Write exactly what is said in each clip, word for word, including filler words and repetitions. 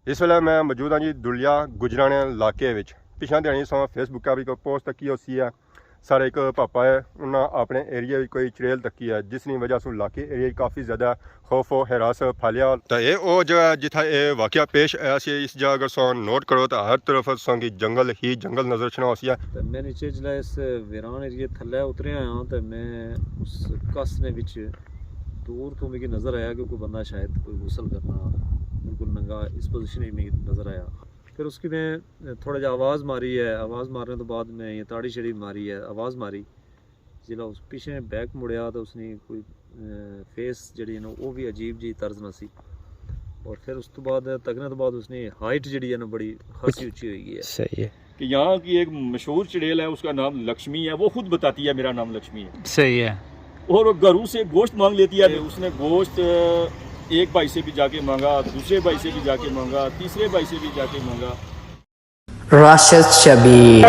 اس ویلے میں موجود ہاں جی دلیا گجرانے علاقے وچ۔ پچھاں دیہاڑی ساں فیس بک پر کوئی پوسٹ تکی ہوسی ہے، سارے ایک پاپا ہے، انہاں اپنے ایریے وچ کوئی چڑیل تکی ہے، جس نی وجہ سوں علاقے ایریے وچ کافی زیادہ خوف و ہراس پھیلیا۔ تے اے او جگہ ہے جتھا اے واقعہ پیش آیا سی۔ اس جگہ اگر ساں نوٹ کرو تے ہر طرف ساں کی جنگل ہی جنگل نظر اچھنا ہوسی ہے۔ تے میں نیچے جلا اس ویران ایریے تھلے اتریا ہاں تے میں اس کس نے وچ دور تو میکی نظر آیا کہ کوئی بندہ شاید کوئی غسل کرنا، بالکل ننگا، اس پوزیشن وچ میکی نظر آیا۔ پھر اس کی میں تھوڑا جہا آواز ماری ہے، آواز مارنے تو بعد میں یہ تاڑی شڑی ماری ہے، آواز ماری۔ جسلے اس پیچھے بیک مڑیا تو اس نے کوئی، اے، فیس جڑی ہے نا، وہ بھی عجیب جی طرز نہ سی۔ اور پھر اس تو بعد، تکنے تو بعد اس نے ہائٹ جڑی ہے نا، بڑی خاصی اچی ہوئی گئی ہے۔ صحیح ہے۔ کہ یہاں کی ایک مشہور چڑیل ہے، اس کا نام لکشمی ہے، وہ خود بتاتی ہے میرا نام لکشمی ہے۔ صحیح ہے۔ اور وہ گھروں سے گوشت مانگ لیتی ہے، اس نے گوشت ایک بھائی سے بھی جا کے مانگا، دوسرے بھائی سے بھی جا کے مانگا، تیسرے بھائی سے بھی جا کے مانگا۔ راشد شبیر۔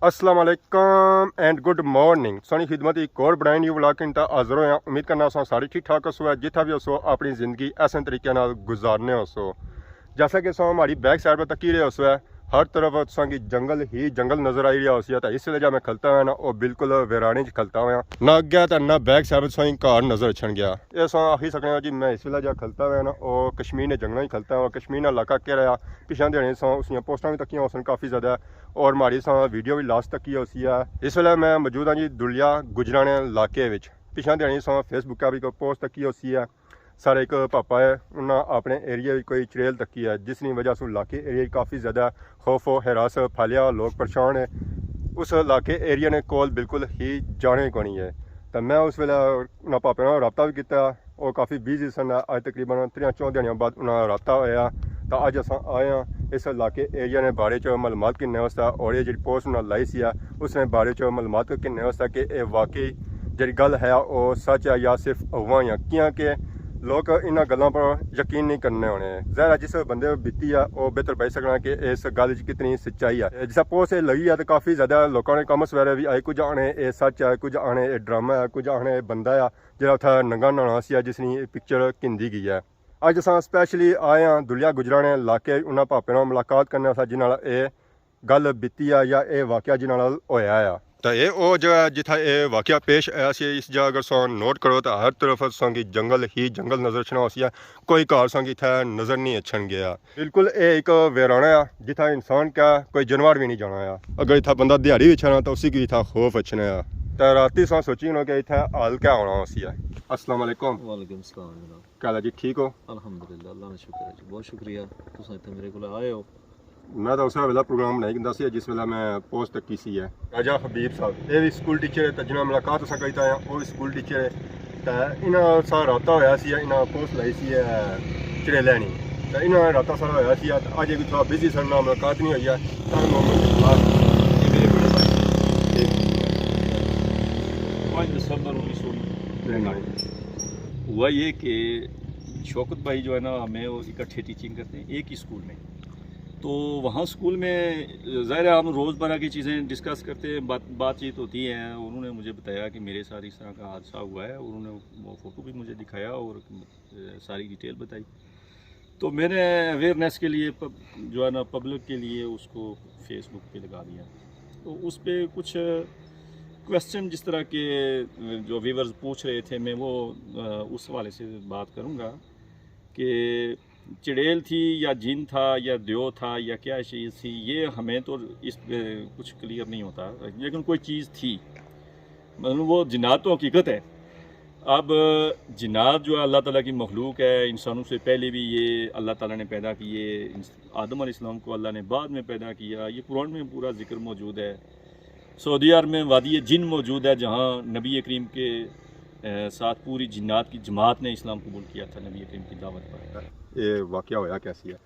السلام علیکم اینڈ گڈ مارننگ۔ سانی خدمت ایک اور برانڈ نیو ولاگ کن تا حاضر ہویا۔ امید کرنا سا ساری ٹھیک ٹھاک ہسو ہے، جتھا بھی ہسو اپنی زندگی احسن طریقے نال گزارنے ہسو۔ جیسا کہ سو ہماری بیک سائڈ پر تکی رہے ہسو ہے، ہر طرف تساں کی جنگل ہی جنگل نظر آئی رہیا ہوسی ہے۔ تے اس ویلے جا میں کھلتا ہاں نا، او بالکل ویرانے چ کھلتا ہویا۔ نہ اگے تے نہ بیک سائڈ پر تساں کی گھر نظر اچھن گیا۔ اے سو آخی سکنے ہو جی، میں اس ویلے جا کھلتا ہاں نا، او کشمیر نے جنگلاں چ کھلتا ہاں۔ کشمیر نا علاقہ کہہ رہا، پچھاں دیہاڑے سو اس نیاں پوسٹاں بھی تکیاں ہوسن کافی زیادہ، اور ماڑی سو ویڈیو بھی لاسٹ تکی ہوسی ہے۔ اس ویلے میں موجود ہاں جی دلیا گجرانے علاقے وچ۔ پچھاں دیہاڑے سو فیس بک پر بھی کوئی پوسٹ تکی ہوسی ہے۔ سارے ایک پاپا ہے، انہاں اپنے ایریے وچ کوئی چڑیل تکی ہے، جس نی وجہ سوں علاقے ایریے وچ کافی زیادہ خوف و ہراس پھیلیا، لوگ پریشان ہے۔ اس علاقے ایریے نے کول بالکل ہی جانے کونی ہے۔ تے میں اس ویلے انہاں پاپے نال رابطہ بھی کیتا، او کافی بزی سن۔ اج تقریباً تریاں چار دیہاڑیاں بعد انہاں نال رابطہ ہویا، تے اج اساں آئے ہاں اس علاقے ایریے نے بارے چ معلومات گھننے واسطے، اور اے جیہڑی پوسٹ انہاں لائی سی ہے، اس نے بارے چ معلومات گھننے واسطے کہ اے واقعی جیہڑی گل ہے او سچ ہے یا صرف افواہ ہیں، کیاں کہ لوگ انہاں گلاں پر یقین نہیں کرنے ہونے۔ ظاہر ہے جس بندے پر بیتی ہے او بہتر بتائی سکنا کہ اس گل وچ کتنی سچائی ہے۔ جس پوسٹ اے لگی ہے تے کافی زیادہ لوکاں نے کمنٹس وغیرہ بھی آئے، کچھ آخنے اے سچ ہے، کچھ آخنے اے ڈرامہ ہے، کچھ آخنے اے بندہ ہے جیہڑا اتھا ننگا نہانا سی جس نی پکچر گھندی گئی ہے۔ اج اساں سپیشلی آئے ہاں دلیا گجرانے علاقے، انہاں پاپے نال ملاقات کرنے واسطے جنہاں نال اے گل بیتی آ یا اے واقعہ جنہاں نال ہویا آ۔ تے اے او جگہ ہے جتھا اے واقعہ پیش آیا سی۔ اس جگہ اگر سو نوٹ کرو تے ہر طرف تساں کی جنگل ہی جنگل نظر اچھنا ہوسی ہے، کوئی گھر تساں کی اتھا نظر نہیں اچھن گیا۔ بالکل اے ایک ویرانہ آ جتھا انسان کیا کوئی جانور بھی نہیں جانا آ۔ اگر اتھا بندہ دیہاڑی وچ آنا تے اسی کی اتھا خوف اچھنا آ۔ تے راتی تساں سوچی ہونا کہ اتھا حال کیا ہونا ہوسی ہے۔ السلام علیکم۔ وعلیکم السلام جناب۔ کیا حال ہے جی، ٹھیک ہو؟ الحمدللہ، اللہ نا شکر ہے جی، بہت شکریہ تساں اتھا میرے کول آئے ہو۔ میں تاں اسے ویلے پروگرام بنائی کندا سی جس ویلے میں پوسٹ تکی سی ہے۔ راجہ حبیب صاحب، اے وی سکول ٹیچر ہے، تے جنہاں ملاقات اساں کیتا ہے، او وی سکول ٹیچر ہے۔ تے انہاں سا رابطہ ہویا سی، انہاں پوسٹ لائی سی ہے چڑیلے نی۔ تے انہاں رابطہ سارا ہویا سی، تے اج اے کوئی تھوڑا بزی سن، نہ ملاقات نہیں ہوئی ہے۔ تاں محمد اقبال، اے میرے بڑے بھائی۔ پانچ دسمبر انیس سو ننانوے۔ ہوا یہ کہ شوکت بھائی جو ہے نا، ہمیں وہ اکٹھے ٹیچنگ کرتے ہیں ایک ہی اسکول میں۔ تو وہاں اسکول میں ظاہر ہے ہم روزمرہ کی چیزیں ڈسکس کرتے ہیں، بات بات چیت ہوتی ہے۔ انہوں نے مجھے بتایا کہ میرے ساتھ اس طرح کا حادثہ ہوا ہے، اور انہوں نے وہ فوٹو بھی مجھے دکھایا اور ساری ڈیٹیل بتائی۔ تو میں نے اویئرنیس کے لیے پب- جو ہے نا، پبلک کے لیے اس کو فیس بک پہ لگا دیا۔ تو اس پہ کچھ کویسچن جس طرح کے جو ویورز پوچھ رہے تھے، میں وہ اس حوالے سے بات کروں گا کہ چڑیل تھی یا جن تھا یا دیو تھا یا کیا چیز تھی، یہ ہمیں تو اس پہ کچھ کلیئر نہیں ہوتا، لیکن کوئی چیز تھی، مطلب وہ جنات تو حقیقت ہے۔ اب جنات جو ہے اللہ تعالیٰ کی مخلوق ہے، انسانوں سے پہلے بھی یہ اللہ تعالیٰ نے پیدا کیے، انس- آدم علیہ السلام کو اللہ نے بعد میں پیدا کیا۔ یہ قرآن میں پورا ذکر موجود ہے۔ سعودی عرب میں وادی جن موجود ہے، جہاں نبی کریم کے، اے، ساتھ پوری جنات کی جماعت نے اسلام قبول کیا تھا نبی کریم کی دعوت پر۔ یہ واقعہ ہویا کیسی ہے؟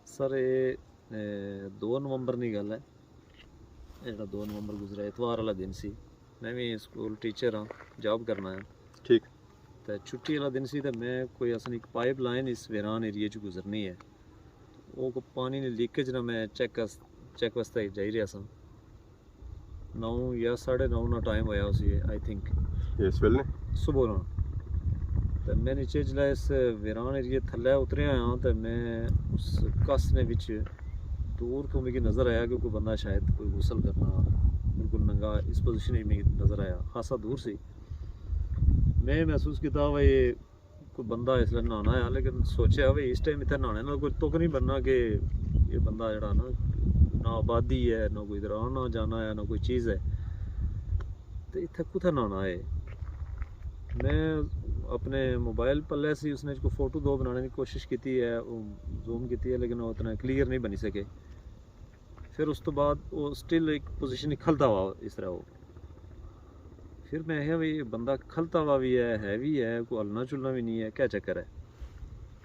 سر، یہ، اے، دو نومبر نی گل ہے۔ یہ جڑا دو نومبر گزرا، اتوار والا دن سی۔ میں بھی اسکول ٹیچر ہاں، جاب کرنا ہے۔ ٹھیک۔ تے چھٹی والا دن سی تے میں کوئی اصل ایک پائپ لائن اس ویران ایریے چ گزرنی ہے۔ وہ کو پانی نے لیکیج نہ میں چیک اس- چیک واسطے جائی رہیا سا۔ نو یا ساڑھے نو نا ٹائم ہویا اسی، آئی تھنک۔ اس ویلے؟ صبح نا۔ تے میں نیچے جلے اس ویران ایریے تھلے اتریا ہاں، تے میں اس کس نے وچ دور تو میکی نظر آیا کہ کوئی بندہ شاید کوئی غسل کرنا، بالکل ننگا، اس پوزیشن وچ میکی نظر آیا، خاصا دور سی۔ میں محسوس کیتا ہوا یہ کوئی بندہ اس لیے نہانا ہے، لیکن سوچیا بھئی اس ٹائم اتنے نہانے نال کوئی تک نہیں بننا کہ یہ بندہ جڑا نا، نہ آبادی ہے، نہ کوئی ادھر آنا جانا ہے، نہ کوئی چیز ہے، تو اتنے کتھے نہانا ہے؟ میں اپنے موبائل پلے سی، اس نے کوئی فوٹو دو بنانے کی کوشش کیتی ہے، زوم کیتی ہے، لیکن وہ اتنا کلیئر نہیں بنی سکے۔ پھر اس تو بعد وہ سٹل ایک پوزیشن کھلتا ہوا اس طرح وہ۔ پھر میں آخیا بھی بندہ کھلتا ہوا بھی ہے، ہے بھی ہے، کوئی ہلنا چلنا بھی نہیں ہے، کیا چکر ہے؟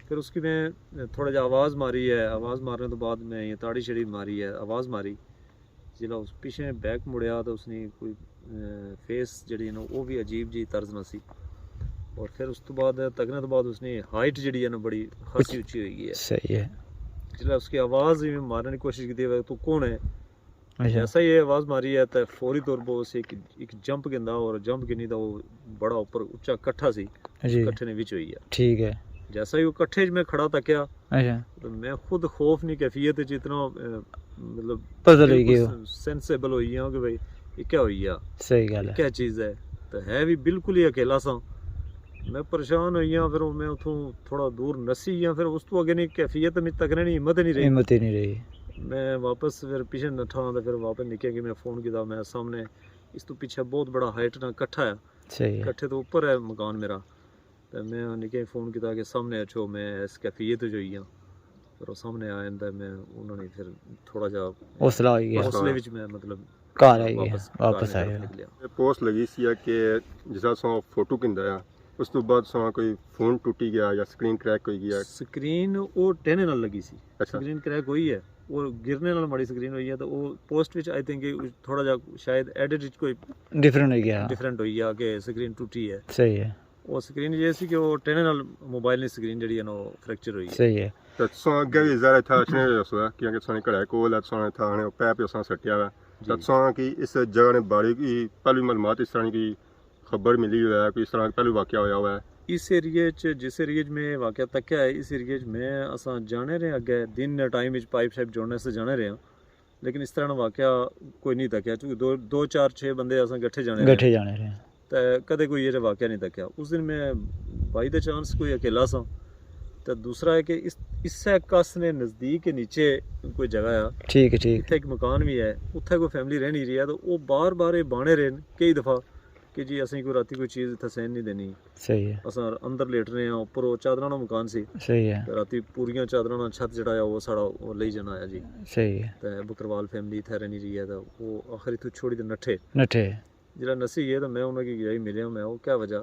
پھر اس کی میں تھوڑا جہا آواز ماری ہے، آواز مارنے تو بعد میں یہ تاڑی شڑی ماری ہے، آواز ماری۔ جسلے اس پیچھے بیک مڑیا تو اس نے کوئی، اے، فیس جڑی ہے نا، وہ بھی عجیب جی طرز نہ سی۔ اور پھر اس تو بعد، تکنے تو بعد اس نے ہائٹ جڑی ہے نا، بڑی خاصی اچی ہوئی گئی ہے۔ صحیح ہے۔ جسلے اس کی آواز ہی مارنے کی کوشش کی، تو کون ہے؟ اچھا۔ جیسا ہی یہ آواز ماری ہے تو فوری طور پر اسے ایک، ایک جمپ گھندا، اور جمپ گھنی تو وہ بڑا اوپر اچا کٹھا سی، جی۔ کٹھے نے وچ ہوئی ہے۔ ٹھیک ہے۔ جیسا ہی وہ کٹھے وچ میں کھڑا تکیا، اچھا۔ تو میں خود خوف نی کیفیت وچ اتنا، اے، مطلب، پزل ہوئی گئے ہو۔ سینسیبل ہوئی گیا کہ بھائی، یہ کیا ہوئی گیا؟ صحیح گل ہے۔ کیا چیز ہے؟ تو ہے بھی بالکل ہی اکیلا سا۔ میں پریشان ہوئی گیا، پھر میں اتھوں تھوڑا دور نسی گیا، پھر اس تو اگے نی کیفیت میں تکنے نی ہمت ہی نہیں رہی۔ ہمت ہی نہیں رہی۔ میں واپس پھر پیچھے نٹھا، تو پھر واپس نکل کے میں فون کیتا، میں سامنے اس تو پیچھے بہت بڑا ہائٹ نہ کٹھا ہے۔ صحیح ہے۔ کٹھے تو اوپر ہے مکان میرا۔ تے میں انہیں کہ فون کیتا کہ سامنے اچھو، میں اس کیفیت وچ ہوئی ہاں۔ پھر وہ سامنے آئے تے میں انہوں نے پھر تھوڑا جا حوصلہ ہوئی گیا۔ حوصلے وچ میں مطلب گھر آئی گیا، واپس، واپس گھر آیا۔ نکلیا۔ یہ پوسٹ لگی سی کہ جس طرح سو فوٹو کھندا ہے، اس تو بعد سو کوئی فون ٹوٹی گیا یا سکرین کریک ہوئی گیا۔ سکرین وہ ٹینے نال لگی سی۔ اچھا۔ سکرین کریک ہوئی ہے، وہ گرنے نال ماڑی سکرین ہوئی ہے، تو وہ پوسٹ وچ آئی تھنک تھوڑا جا شاید ایڈٹ وچ کوئی ڈفرنٹ ہوئی گیا۔ ڈفرنٹ ہوئی گیا کہ سکرین ٹوٹی ہے۔ صحیح ہے۔ وہ سکرین یہ سی کہ وہ ٹینے نال موبائل نی سکرین جڑی ہے نا، وہ فریکچر ہوئی ہے۔ صحیح ہے۔ تے تساں اگے بھی ظاہر اتھا اچھنے ہوئے سو، کیونکہ تساں نے گھڑے کول ہے، تساں نے اتھا آنے، او پیپ اساں سٹیا ہوا۔ جی۔ تے تساں کی اس جگہ نے بارے کی پہلو معلومات، اس طرح کی خبر ملی ہوئی ہے، کوئی اس طرح پہلو واقعہ ہویا ہوا ہے؟ اس ایریے چ، جس ایریے چ میں واقعہ تکیا ہے، اس ایریے چ میں، اساں جانے رہے اگے، دن نے ٹائم وچ پائپ شائپ جوڑنے سے جانے رہے ہاں۔ لیکن اس طرح نا واقعہ کوئی نہیں تکیا، چونکہ دو، دو چار چھ بندے اساں کٹھے جانے رہے۔ کٹھے جانے رہے۔ تے کدے کوئی یہ جہا واقعہ نہیں تکیا۔ اس دن میں بائی دا چانس کوئی اکیلا سا۔ تے دوسرا ہے کہ اس، اسے کس نے نزدیک کے نیچے کوئی جگہ ہے۔ ٹھیک ہے، ٹھیک۔ اتھے ایک مکان بھی ہے، اتھے کوئی فیملی رہنی رہی ہے، تو وہ بار بار یہ بانے رہے کئی دفعہ کہ جی اسیں کوئی راتی کوئی چیز اتھے سین نہیں دینی۔ صحیح ہے۔ اساں اندر لیٹنے آں، اوپر او چادراں نا مکان سی۔ صحیح ہے۔ تے راتی پوریاں چادراں نا چھت جڑا ہے، او ساڑا او لئی جانا ہے جی۔ صحیح ہے۔ تے بکروال فیملی اتھے رہنی رہی ہے، تے او آخر اتھوں چھوڑی تے نٹھے۔ نٹھے۔ جسلے نسی گئے تے میں انہاں کی جائی ملیا، میں او کیا وجہ؟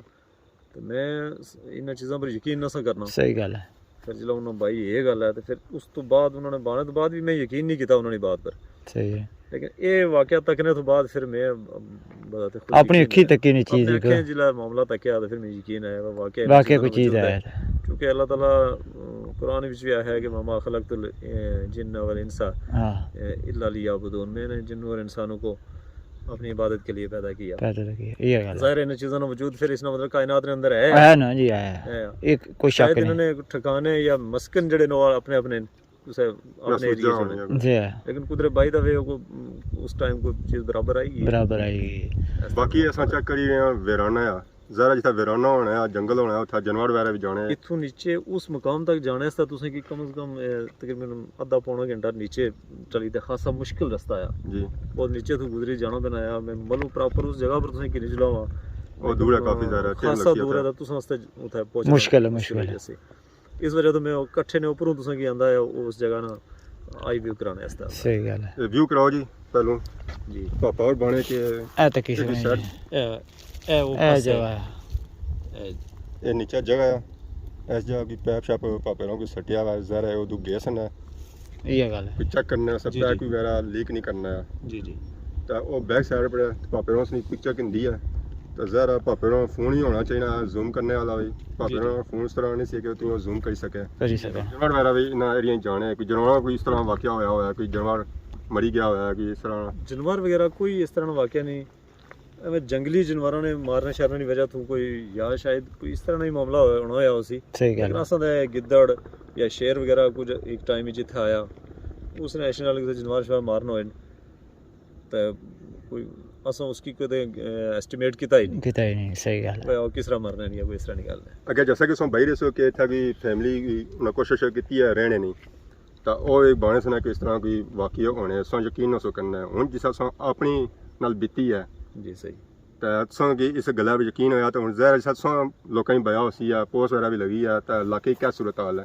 تے میں س-، انہاں چیزاں پر یقین نہ سا کرنا۔ صحیح گل ہے۔ پھر جسلے انہاں بائی یہ گل ہے، تے پھر اس تو بعد انہاں نے بانے تو بعد بھی میں یقین نہیں کیتا انہاں نی بات پر۔ صحیح ہے۔ لیکن اے واقعہ تکنے تو بعد پھر میں بذات خود اپنی یقین اکھی آیا۔ تکی نی چیز اپنے اکھیں جلے معاملہ تکیا تو پھر میں یقین آیا، واقعی واقعی کوئی چیز ہے۔ کیونکہ اللہ تعالیٰ، ام، قرآن وچ بھی آیا ہے کہ "وما خلقت الجن والانس ہاں۔ الا لیعبدون"، میں نے جن اور انسانوں کو اپنی عبادت کے لیے پیدا کیا۔ پیدا کیا، یہ گل ہے۔ ظاہر ہے ان چیزوں کا وجود پھر اس نا مطلب کائنات نے اندر ہے۔ ہے نا جی، ہے۔ ہے۔ ایک کوئی شک شاید نہیں۔ انہوں نے ٹھکانے یا مسکن جڑے نو اپنے اپنے اسے اپنے محسوس ایریے جا سے ہونے۔ جی۔ لیکن قدرت بائی دا وے، کوئی اس ٹائم کوئی چیز برابر آئی گئی۔ برابر آئی گئی۔ باقی اساں چیک کری رہے ہیں ویرانہ آ۔ ظاہر ہے جتھا ویرانہ ہونا ہے، جنگل ہونا ہے، اتھا جانور وغیرہ بھی جانے ہیں۔ اتھوں نیچے اس مقام تک جانے اس طرح تساں کی کم از کم، اے، تقریباً ادھا پونا گھنٹہ نیچے چلی تے خاصا مشکل رستہ آیا۔ جی۔ بہت نیچے تو گزری جانا پینا آیا۔ میں ملوں پراپر اس جگہ پر تساں کی نہیں جلاواں۔ او دور ہے کافی زیادہ، چین خاصا لگی دور ہے۔ تو تساں اس تے اتھا پہنچنا مشکل ہے، مشکل مشکل ہے۔ ہے۔ اس وجہ تو میں کٹھے نے اوپروں تساں کی آندا ہے، اس جگہ نا آئی ویو کرانے واسطے آندا۔ صحیح گل ہے۔ اے ویو کراؤ جی پہلوں۔ جی۔ پاپا اور بانے کے اے تکی سکنے جی۔ اے، اے وہ اے پاسے۔ جگہ ہے۔ اے۔ اے نیچا جگہ ہے۔ اس جگہ بھی پیپ شاپ پاپے نوں کوئی سٹیا ہوا ہے، ظاہر ہے ادو گیس نہ۔ یہ گل ہے۔ کوئی چیک کرنا ہے، سب جی، پیک جی۔ وغیرہ لیک نہیں کرنا ہے۔ جی، جی۔ تے او بیک سائیڈ پر ہے، تے پاپے ہوراں اس نی پکچر گھندی ہے۔ تے ظاہر ہے پاپے ہوراں فون ہی ہونا چاہیے، زوم کرنے والا بھی۔ پاپے جی، جی۔ ہوراں فون اس طرح نہیں سی کہ اتنی زوم کری سکے۔ کری سکے۔ جانور وغیرہ بھی انہاں ایریاں جانے، کوئی جانور کوئی اس طرح واقعہ ہویا ہوا ہے، کوئی جانور مری گیا ہویا کہ اس طرح؟ جانور وغیرہ کوئی اس طرح نا واقعہ نہیں۔ ایویں جنگلی جانوراں نے مارنے شارنے نی وجہ تو کوئی، یا شاید کوئی اس طرح نا ہی معاملہ ہویا، ہونا ہویا اسی۔ صحیح گل لیکن ہے۔ اساں دے گدڑ یا شیر وغیرہ کچھ ایک ٹائم وچ اتھے آیا، اس نے ایشن نال کسے جانور شانور مارنا ہوئے تے کوئی، اساں اس کی کدے ایسٹیمیٹ کیتا ہی نہیں۔ کیتا ہی نہیں، صحیح گل ہے۔ پیا او کس طرح مرنا نہیں، کوئی اس طرح نی گل ہے۔ اگر جیسا کہ سو بھائی رہے سو کہ اتھا کوئی فیملی انہاں کوشش کیتی ہے رہنے نی، تا او ایک بہانے سنا کہ اس طرح کوئی واقعہ ہونے، اساں یقین نہ سو کرنا ہے۔ ہن جس اساں اپنی نال بیتی ہے، جی صحیح۔ تے تساں کی اس گلا پہ یقین ہویا، تے ہن ظاہر ہے تساں لوکاں کی بیا ہوسی ہے، پوسٹ وغیرہ بھی لگی ہے، تے علاقے کی کیا صورت حال ہے؟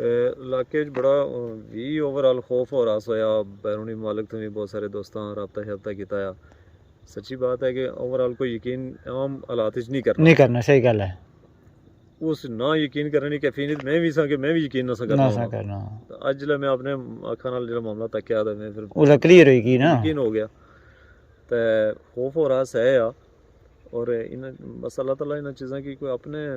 اے، علاقے وچ بڑا، اے، وی اوور آل خوف و ہراس ہویا، بیرونی ممالک تو بھی بہت سارے دوستاں رابطہ شابطہ کیتا ہے۔ سچی بات ہے کہ اوور آل کوئی یقین عام حالات وچ نہیں کرنا۔ نہیں کرنا، صحیح گل ہے۔ اس نہ یقین کرنے نی کیفیت میں بھی سا کہ میں بھی یقین نہ سا کرنا نہ سا ہونا۔ کرنا۔ تے اج جلے میں اپنے اکھاں نال جڑا معاملہ تکیا تے میں پھر وہ کلیئر ہوئی گئی نا۔ یقین ہو گیا۔ تے خوف ہو رہا سہ آ، اور ان، بس اللہ تعالیٰ انہاں چیزاں کی کوئی اپنے،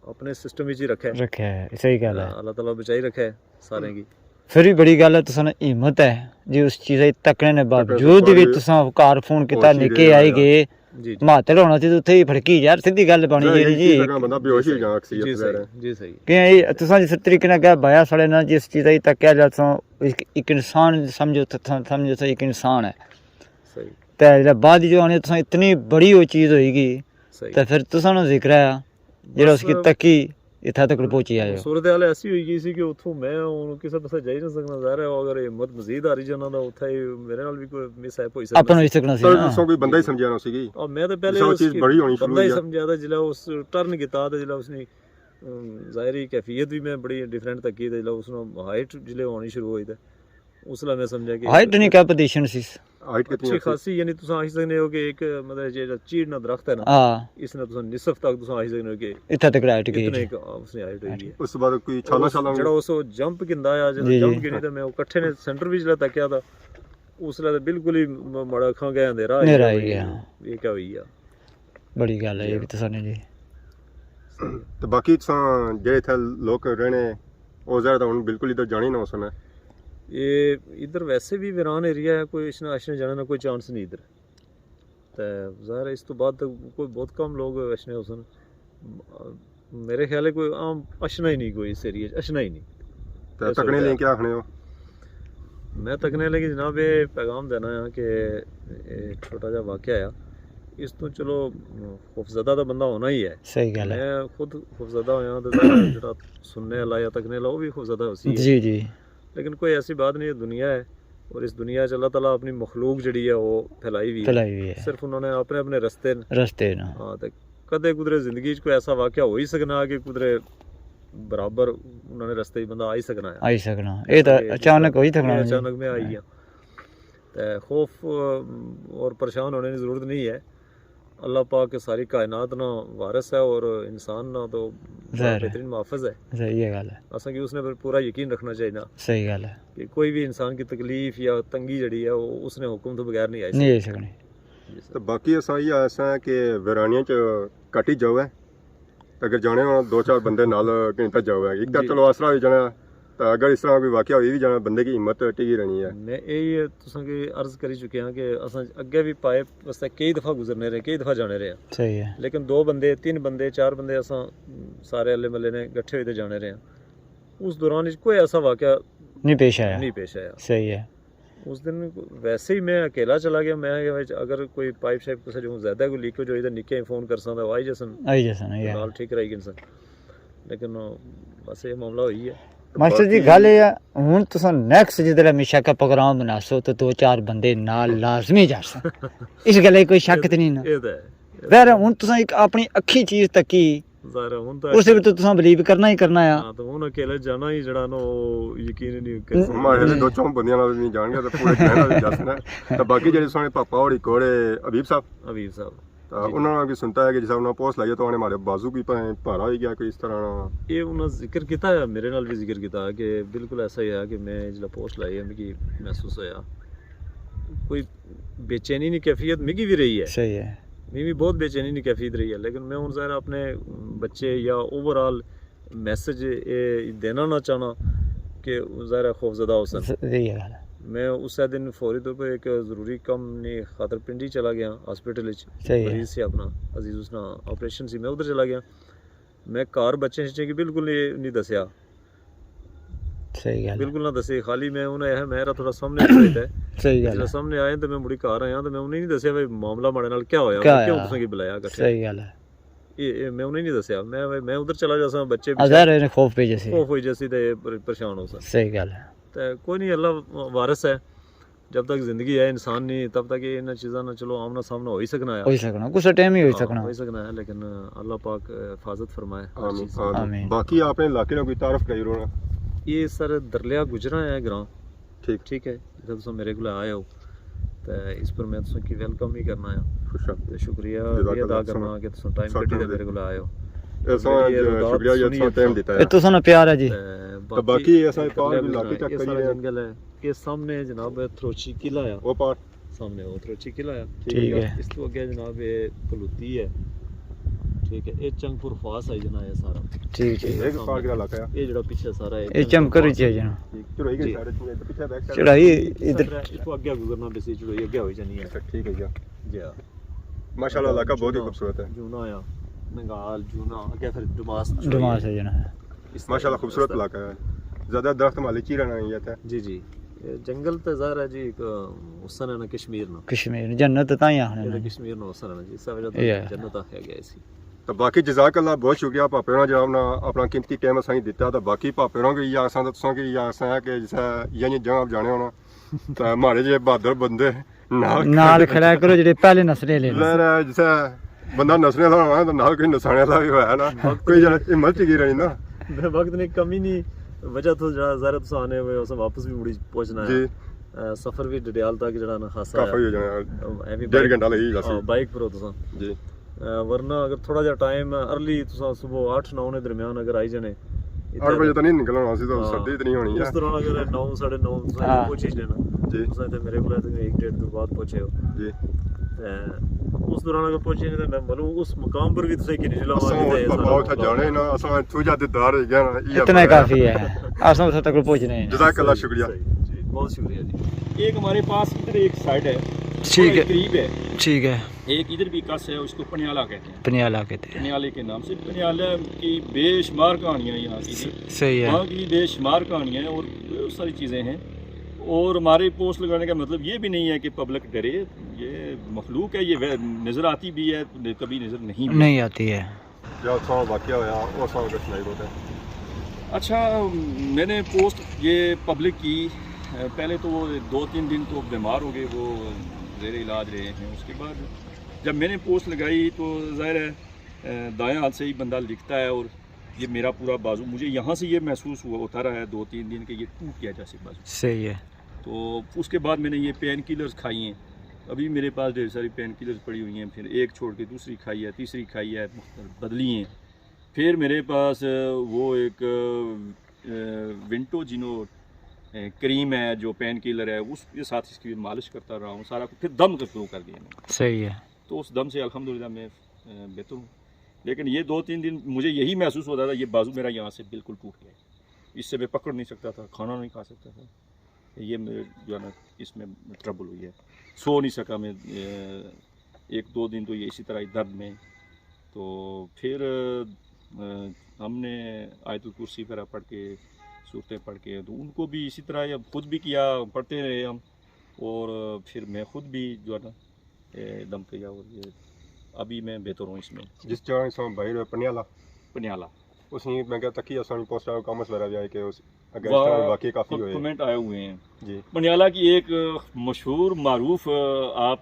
اپنے سسٹم وچ ہی رکھے۔ رکھے، صحیح گل ہے۔ اللہ تعالیٰ بچائی رکھے سارے کی۔ پھر بھی بڑی گل ہے، تساں نے ہمت ہے جی، اس چیزا کی تکنے نے باوجود بھی تساں گھر فون کیتا، نکے آئی گئے، جی، جی۔ ماتل ہونا سی تے اتھے ہی پھڑکی یار، سیدھی گل بنی جی، جی۔ بندہ بے ہوش ہی جانا اکثریت۔ جی صحیح، جی صحیح۔ کہ اے تساں جس طریقے نال اگے بایا ساڑے نال، جس چیزا کی تکیا جا، تساں ایک، ایک انسان سمجھو، تساں سمجھو ایک انسان ہے۔ صحیح۔ تے جیڑا بعد جو آنے تساں اتنی بڑی وہ چیز ہوئی گئی، صحیح۔ تے پھر تساں نو ذکر ہے، جیڑا اس کی تکی اتھا تک پہنچی آئے ہو۔ صورت حال ایسی ہوئی گئی سی کہ اتھوں میں ہن کسے پاسے جائی نہ سکنا، ظاہر ہے، اگر ہمت مزید ہاری جانا تاں اتھا ہی میرے نال بھی کوئی مس ہیپ ہوئی سکنا۔ اپن ہوئی سکنا سی، ہاں۔ سو کوئی بندہ ہی سمجھیا نہ سی گئی۔ اور میں تے پہلے اس چیز بڑی ہونی شروع ہوئی ہے۔ بندہ ہی سمجھیا تھا، جلے اس ٹرن کیتا تے جلے اس نے، ام، ظاہری کیفیت بھی میں بڑی ڈفرنٹ تکی تے جلے اس نو ہائٹ جلے ہونی شروع ہوئی تے اس لے میں سمجھا کہ ہائٹ نہیں، کیا پوزیشن سی؟ ہائٹ کتنی اچھی خاصی، یعنی تساں آخی سکنے ہو کہ ایک، مطلب، جیڑا چیڑ نا درخت ہے نا، ہاں۔ اس نے تساں نصف تک تساں آخی سکنے ہو کہ اتھا تک ہائٹ گئی اتنے جی۔ ایک اس نے ہائٹ ہوئی ہے۔ اس بعد کوئی چھالا اس شالا جڑا اس جمپ کندا آیا، جڑا جی، جی۔ جمپ گنی تے میں وہ کٹھے نے سینٹر وچ جڑا تکیا تھا، اس لے تے بالکل ہی م-، ماڑا اکھاں گیا اندھیرا اندھیرا آئی ہوئی گیا۔ یہ کیا ہوئی گیا؟ بڑی گل ہے یہ بھی تساں نے جی۔ تے باقی تساں جیڑے اتھے لوک رہنے، او ظاہر تاں ہن بالکل ادھر جانے ہی نہ ہوسن۔ یہ ادھر ویسے بھی ویران ایریا ہے، کوئی اشنا، اشنے جانے نا کوئی چانس نہیں ادھر۔ تے ظاہر ہے اس تو بعد تے کوئی بہت کم لوگ اشنے ہوسن۔ میرے خیال ہے کوئی عام اشنا ہی نہیں، کوئی اس ایریا اچ اشنا ہی نہیں۔ تے تکنے لیں کیا آخنے ہو؟ میں تکنے لیں کہ جناب، یہ پیغام دینا ہے کہ ایک چھوٹا جا واقعہ ہے، اس تو چلو خوفزدہ تو بندہ ہونا ہی ہے۔ صحیح گل ہے۔ میں خود خوفزدہ ہویا تو جڑا سننے والا یا تکنے والا وہ بھی خوفزدہ ہوسی ہے۔ جی، جی۔ لیکن کوئی ایسی بات نہیں ہے، دنیا ہے اور اس دنیا چ اللہ تعالیٰ اپنی مخلوق جڑی ہے وہ پھیلائی ہوئی ہے۔ پھیلائی ہوئی ہے۔ صرف انہوں نے اپنے اپنے رستے نے۔ رستے نے۔ ہاں، تے کدے کدرے زندگی چ کوئی ایسا واقعہ ہو ہی سکنا کہ کدرے برابر انہوں نے رستے ہی بندہ آئی سکنا ہے۔ آئی سکنا۔ یہ تو اچانک ہوئی سکنا ہے۔ اچانک میں آئی گیا۔ تے خوف، ام، اور پریشان ہونے کی ضرورت نہیں ہے۔ اللہ پاک ساری کائنات نا وارث ہے اور انسان نا تو بہترین محافظ ہے۔ صحیح ہے گل ہے۔ اساں کی اس نے پر پورا یقین رکھنا چاہیے۔ صحیح گل ہے۔ کہ کوئی بھی انسان کی تکلیف یا تنگی جڑی ہے، وہ اس نے حکم تو بغیر نہیں آئی سکتی۔ نہیں آئی سکتی۔ جی سر۔ تو باقی اساں یہ آساں کہ ویرانیاں چ کٹ ہی جاؤ ہے۔ اگر جانے ہو دو چار بندے نال کہیں تک جاؤ ہے۔ ایک تو جی۔ چلو آسرا ہوئی جانا، تو اگر اس طرح کوئی واقعہ ہوئی بھی جانا، بندے کی ہمت ٹکی رہنی ہے۔ میں یہی تساں کی عرض کری چکے ہاں کہ اساں اگے بھی پائپ واسطے کئی دفعہ گزرنے رہے، کئی دفعہ جانے رہے ہیں۔ صحیح ہے۔ لیکن دو بندے، تین بندے، چار بندے اساں سارے ہلے ملے نے کٹھے ہوئے تے جانے رہے ہیں۔ اس دوران وچ کوئی ایسا واقعہ نہیں پیش آیا۔ نہیں پیش آیا۔ صحیح ہے۔ اس دن ویسے ہی میں اکیلا چلا گیا، میں کہ اگر کوئی پائپ شائپ کسے جو زیادہ کوئی لیکیج ہوئی تو نکے فون کرساں تو آئی جاسن۔ آئی جاسن، یا۔ نال ٹھیک کرائی گھنسن۔ لیکن بس یہ معاملہ ہوئی ہے۔ ماسٹر جی، باقی گل یہ ہے، ہن تساں نیکسٹ جدھر ہمیشہ کا پروگرام بناسو تو دو چار بندے نال لازمی جاسن۔ اس گلے کوئی شک تے نہیں نا۔ یہ تو ہے۔ ظاہر ہے، ہن تساں ایک اپنی اکھی چیز تکی، ظاہر ہے، ہن تاں اس وچ تو تساں بلیو کرنا ہی کرنا ہے۔ ہاں، تو ہن اکیلے جانا ہی جڑا نا، او یقین ہی نہیں کر سکدا۔ ہمارے دو چار بندیاں نال نہیں جان گیا، تو پورے کہنا بھی جس نے۔ تو باقی جڑے سونے پاپا ہوری کوڑے حبیب صاحب۔ حبیب صاحب۔ تو جی۔ انہاں نے بھی سنتا ہے کہ جس انہاں پوسٹ لائی ہے، تو انہاں ہمارے بازو بھی پہ-، پارا ہوئی گیا کوئی اس طرح نا۔ یہ انہاں ذکر کیتا ہے، میرے نال بھی ذکر کیتا کہ بالکل ایسا ہی ہے کہ میں جس پوسٹ لائی ہے، مجھے محسوس ہویا۔ کوئی بے چینی نی کیفیت مگی بھی رہی ہے۔ صحیح ہے۔ میں بھی بہت بے چینی نی کیفیت رہی ہے، لیکن میں ہن ظاہر اپنے بچے یا اوور آل میسج اے دینا نہ چاہنا کہ ظاہر ہے خوف زدہ ہو سن۔ صحیح ہے۔ میں اسے دن فوری طور پر ایک ضروری کم نے خاطر پنڈی چلا گیا، ہاسپٹل وچ۔ صحیح ہے۔ مریض سی اپنا، عزیز اس نا آپریشن سی، میں ادھر چلا گیا۔ میں گھر بچے شچے کی بالکل نہیں، نہیں دسیا۔ صحیح گل ہے۔ بالکل نہ دسے، خالی میں انہیں آخیا، میں تھوڑا سامنے آیا ہے۔ صحیح گل ہے۔ جس سامنے آئے تو میں مڑی گھر آیا تو میں انہیں نہیں دسیا بھائی معاملہ ماڑے نال کیا ہویا، کیا کیوں ہویا؟ تساں کی بلایا کٹھے؟ صحیح گل ہے۔ یہ، یہ میں انہیں نہیں دسیا۔ میں، میں ادھر چلا جاساں، بچے آ، پچھے ظاہر ہے، انہیں خوف پئی جاسی۔ خوف ہوئی جاسی تے پر-، پریشان ہو سا۔ صحیح گل ہے۔ تے کوئی نہیں، اللہ وارث ہے۔ جب تک زندگی ہے انسان نہیں، تب تک یہ انہاں چیزاں نہ، چلو، آمنا سامنا ہو ہی سکنا ہے۔ ہو ہی سکنا، کچھ ٹائم ہی ہو ہی ہاں، سکنا۔ ہو ہی سکنا ہے، لیکن اللہ پاک حفاظت فرمائے ہر آمین، چیز۔ آمین۔ آمین۔ باقی اپنے علاقے نا کوئی تعارف کرائی رونا۔ یہ سر درلیا گجرا ہے گراں۔ ٹھیک۔ ٹھیک ہے، جب تساں میرے کول آئے ہو تے اس پر میں تساں کی ویلکم ہی کرنا ہے۔ خوش آمدید۔ تے شکریہ جزاک بھی ادا اللہ۔ کرنا کہ تساں ٹائم ساکھاں کڈی تے دے۔ میرے کول آئے ہو۔ احسان میری یہ اے ردار شکریہ جی، سنی اچھا ٹائم اچھا۔ دیتا ہے۔ اے تساں نا پیار ہے جی۔ تے اے تساں باقی پار بھی علاقے چیک کری رہے ہیں۔ جنگل ہے۔ اے سامنے جناب تھروچی قلعہ آ۔ او پار۔ سامنے او تھروچی قلعہ آ۔ ٹھیک ہے۔ اس تو اگے جناب اے کلوتی ہے۔ ٹھیک ہے، اے چنگ پور خواص آئی جنا ہے سارا۔ ٹھیک، ٹھیک۔ اے پار کہڑا علاقہ ہے؟ اے جڑا پیچھے سارا ہے اے چنگ پور چڑھائی گئی ہے۔ اس تو اگے گزرنا بیسی چڑھائی اگے ہوئی جانی ہے۔ اچھا، ٹھیک ہے جی۔ جی ہاں۔ ماشاءاللہ، علاقہ بہت ہی خوبصورت ہے۔ جونا آیا، ننگال، جونا، اگے پھر ڈماس۔ ڈماس ہے جنا۔ ماشاءاللہ، خوبصورت علاقہ ہے۔ زیادہ درخت مالی چی رہنا نہیں ہے اتھے۔ جی، جی۔ اے جنگل تے ظاہر ہے جی، ایک حسن ہے نا کشمیر نا۔ کشمیر، جنت تاں ہی آخنے نا۔ کشمیر نا حسن ہے نا جی، اس وجہ تو جنت آخیا گیا اسی۔ تو باقی جزاک اللہ، بہت شکریہ پاپے ہونا جناب نا اپنا قیمتی ٹائم اساں کی دتا۔ تو باقی پاپے ہونا کی یہ آساں، تو تساں کی یہ آساں ہے کہ جسے یہ جگہ جانے ہونا تو ہمارے جے بہادر بندے نال نال کھڑا کرو جڑے پہلے نسنے لے۔ ظاہر ہے جسے بندہ نسنے والا ہونا تو نال کوئی نسانے والا بھی ہویا نا، کوئی جڑا ہمت چکی رہنی نا۔ میں وقت نے کمی نہیں، وجہ تو جڑا ظاہر ہے تساں آنے ہوئے، اساں واپس بھی مڑی پہنچنا ہے۔ جی۔ اے، سفر بھی ڈڈیال تک جڑا نا خاصا کافی ہو جانا ہے۔ اے بھی ڈیڑھ بائک، گھنٹہ لگی جاسی۔ ہاں، بائک پر ہو تساں۔ جی۔ اے، ورنہ اگر تھوڑا جا ٹائم ارلی تساں صبح اٹھ نو نے درمیان اگر آئی جانے، اٹھ بجے تو نہیں نکلنا، اسی تو ہاں۔ سردی اتنی ہونی ہے۔ اس دوران اگر نو، ساڑھے نو تساں ہاں۔ پہنچی جانے نا، جی۔ تساں تے میرے کول تک ایک ڈیڑھ دن بعد پہنچے ہو۔ جی۔ تے اس دوران اگر پہنچے تے میں ملوں اس مقام پر بھی تساں کی نہیں لاواں اساں جتھے بابا اتھا جانے نا، اساں اتھوں جا دیدار ہو گیا نا، یہ اتنا ہی بڑا ہے۔ کافی ہے۔ اساں اتھے تک پہنچنے ہیں۔ جزاک اللہ، شکریہ۔ صحیح، جی، بہت شکریہ جی۔ ایک ہمارے پاس ادھر ایک سائٹ ہے، ٹھیک ہے۔ قریب ہے۔ ٹھیک ہے۔ ایک ادھر بھی کس ہے، اس کو پنیالا کہتے ہیں۔ پنیالا کہتے ہیں۔ پنیالے کے نام سے، پنیالے کی بے شمار کہانیاں یہاں کی۔ س-، صحیح ہے۔ وہاں کی بے شمار کہانیاں ہیں اور بہت ساری چیزیں ہیں۔ اور ہمارے پوسٹ لگانے کا مطلب یہ بھی نہیں ہے کہ پبلک ڈرے، یہ مخلوق ہے، یہ وے-، نظر آتی بھی ہے، کبھی نظر نہیں بھی نہیں آتی ہے۔ جو اتھاں واقعہ ہویا، او اساں اگر سنائی دو تے۔ اچھا، میں نے پوسٹ یہ پبلک کی، پہلے تو وہ دو تین دن تو بیمار ہو گئے، وہ زیر علاج رہے ہیں۔ اس کے بعد جب میں نے پوسٹ لگائی تو ظاہر ہے، دائیں ہاتھ سے ہی بندہ لکھتا ہے اور یہ میرا پورا بازو، مجھے یہاں سے یہ محسوس ہوا، ہوتا رہا ہے دو تین دن کہ یہ ٹوٹ گیا جیسے بازو۔ صحیح ہے۔ تو اس کے بعد میں نے یہ پین کلرز کھائی ہیں، ابھی میرے پاس ڈھیر ساری پین کلرز پڑی ہوئی ہیں، پھر ایک چھوڑ کے دوسری کھائی ہے، تیسری کھائی ہے، مختلف بدلی ہیں۔ پھر میرے پاس وہ ایک، آ، ونٹو جینو، آ، کریم ہے جو پین کلر ہے، اس کے ساتھ اس کی مالش کرتا رہا ہوں، سارا کچھ، پھر دم کر شروع کر دیا میں نے۔ صحیح ہے۔ تو اس دم سے الحمدللہ میں، آ، بہتر ہوں۔ لیکن یہ دو تین دن مجھے یہی محسوس ہوتا تھا، یہ بازو میرا یہاں سے بالکل ٹوٹ گیا ہے، اس سے میں پکڑ نہیں سکتا تھا، کھانا نہیں کھا سکتا تھا۔ یہ میں جو ہے نا، اس میں ٹربل ہوئی ہے، سو نہیں سکا میں۔ اے، ایک دو دن تو یہ اسی طرح ہی درد میں۔ تو پھر، اے، ہم نے آیت الکرسی وغیرہ پڑھ کے، صورتیں پڑھ کے، تو ان کو بھی اسی طرح، یا خود بھی کیا، پڑھتے رہے ہم۔ اور پھر میں خود بھی جو ہے نا، اے، دم کیا، اور یہ ابھی میں بہتر ہوں اس میں۔ جس جگہ اساں باہر ہوئے، پنیالا۔ پنیالا۔ اس نے میں کہا تکی اساں پوسٹر کامنٹس وغیرہ بھی آئے کہ اس اگر اس طرح واہ، واقعی کافی ہوئے۔ کمنٹ آئے ہوئے ہیں۔ جی۔ پنیالا کی ایک مشہور معروف، آپ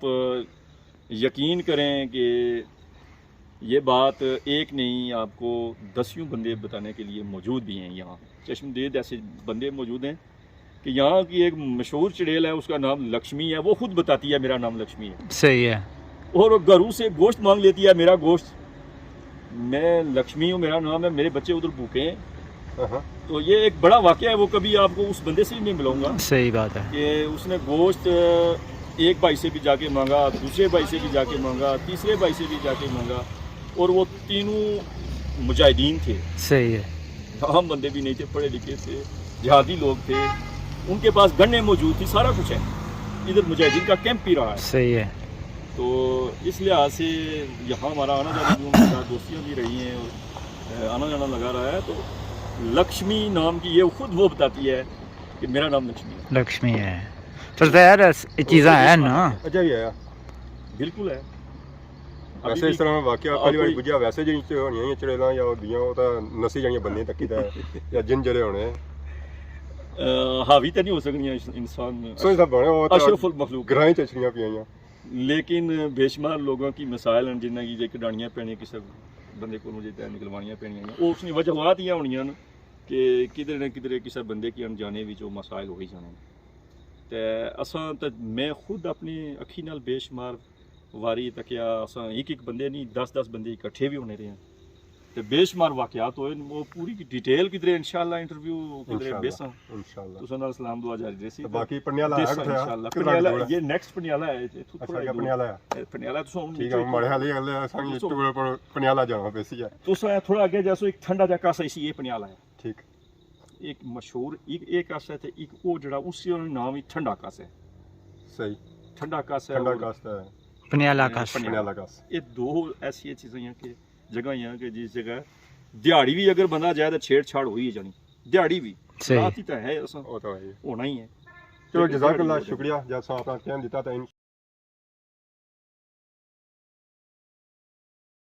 یقین کریں کہ یہ بات ایک نہیں، آپ کو دسیوں بندے بتانے کے لیے موجود بھی ہیں یہاں۔ چشم دید ایسے بندے موجود ہیں کہ یہاں کی ایک مشہور چڑیل ہے، اس کا نام لکشمی ہے، وہ خود بتاتی ہے میرا نام لکشمی ہے۔ صحیح ہے۔ اور وہ گھروں سے گوشت مانگ لیتی ہے، میرا گوشت، میں لکشمی ہوں، میرا نام ہے، میرے بچے ادھر بھوکے ہیں۔ ہاں۔ تو یہ ایک بڑا واقعہ ہے، وہ کبھی آپ کو اس بندے سے ہی میں ملاؤں گا۔ صحیح بات ہے۔ کہ اس نے گوشت ایک بھائی سے بھی جا کے مانگا، دوسرے بھائی سے بھی جا کے مانگا، تیسرے بھائی سے بھی جا کے مانگا، اور وہ تینوں مجاہدین تھے۔ صحیح ہے۔ عام بندے بھی نہیں تھے، پڑھے لکھے تھے، جہادی لوگ تھے۔ ان کے پاس گنیں موجود تھی، سارا کچھ ہے۔ ادھر مجاہدین کا کیمپ بھی رہا ہے۔ صحیح ہے۔ تو اس لحاظ سے یہاں ہمارا آنا جانا بھی ہوا، دوستیاں بھی رہی ہیں، اور آنا جانا لگا رہا ہے۔ تو لکشمی نام کی، یہ خود وہ بتاتی ہے کہ میرا نام لکشمی ہے۔ لکشمی ہے۔ چلتا ہے یار، یہ چیزاں ہیں نا۔ اچھا بھی ہے۔ بالکل ہے۔ ویسے اس طرح واقعہ پہلی واری بجیا، ویسے جی ہونی ہے چڑیلاں یا دیاں، وہ تو نسی جانیاں بندے تکی تے یا جن جڑے ہونے۔ حاوی تو نہیں ہو سکتی انسان، سوچ سب بنے، وہ اشرف المخلوق۔ گرائیں چچڑیاں پیاں۔ لیکن بے شمار لوگوں کی مسائل ہیں جنہاں کی جے کڈانیاں پینیاں، کسے بندے کو مجھے نکلوانیاں پینیاں۔ وہ اس نے وجوہات یہ ہونی ہیں کہ کدھر نہ کدھر کسے بندے کی انجانے وچ وہ مسائل ہو ہی جانے۔ تے اساں تے میں خود اپنی اکھی نال بے شمار واری تکیا، اساں ایک ایک بندے نہیں، دس دس بندے اکٹھے بھی ہونے رہے ہیں۔ تے بے شمار واقعات ہوئے، وہ پوری ڈیٹیل کدھرے انشاءاللہ انٹرویو کدھرے بیساں۔ انشاءاللہ۔ تساں نال سلام دعا جاری رہسی۔ تے باقی پنیالا ہے کتھے؟ انشاءاللہ۔ پنیالا، یہ نیکسٹ پنیالا ہے، اتھوں تھوڑا اگے۔ پنیالا ہے۔ پنیالا تساں ہن ٹھیک ہے، ماڑے حالی اگلے اساں ٹور پر پنیالا جانا پیسی ہے۔ تساں تھوڑا اگے جاسو، ایک ٹھنڈا جا کاسا اسی، یہ پنیالا ہے۔ ٹھیک۔ ایک مشہور، ایک، ایک کاسا ہے تے ایک او جڑا اسی نام ہی ٹھنڈا کاسا ہے۔ صحیح۔ ٹھنڈا کاسا ہے۔ ٹھنڈا کاسا ہے۔ پنیالا کاسا۔ پنیالا کاسا۔ یہ دو ایسی چیزاں ہیں کہ جگہ ہیں کہ جس جگہ دیہاڑی بھی اگر بندہ جائے تو چھیڑ چھاڑ ہوئی جانی۔ دیہاڑی بھی۔ صحیح۔ رات ہی تو ہے اساں۔ وہ تو ہے۔ ہونا ہی ہے۔ چلو، جزاک اللہ، شکریہ جب سا اپنا ٹائم دیتا تو ان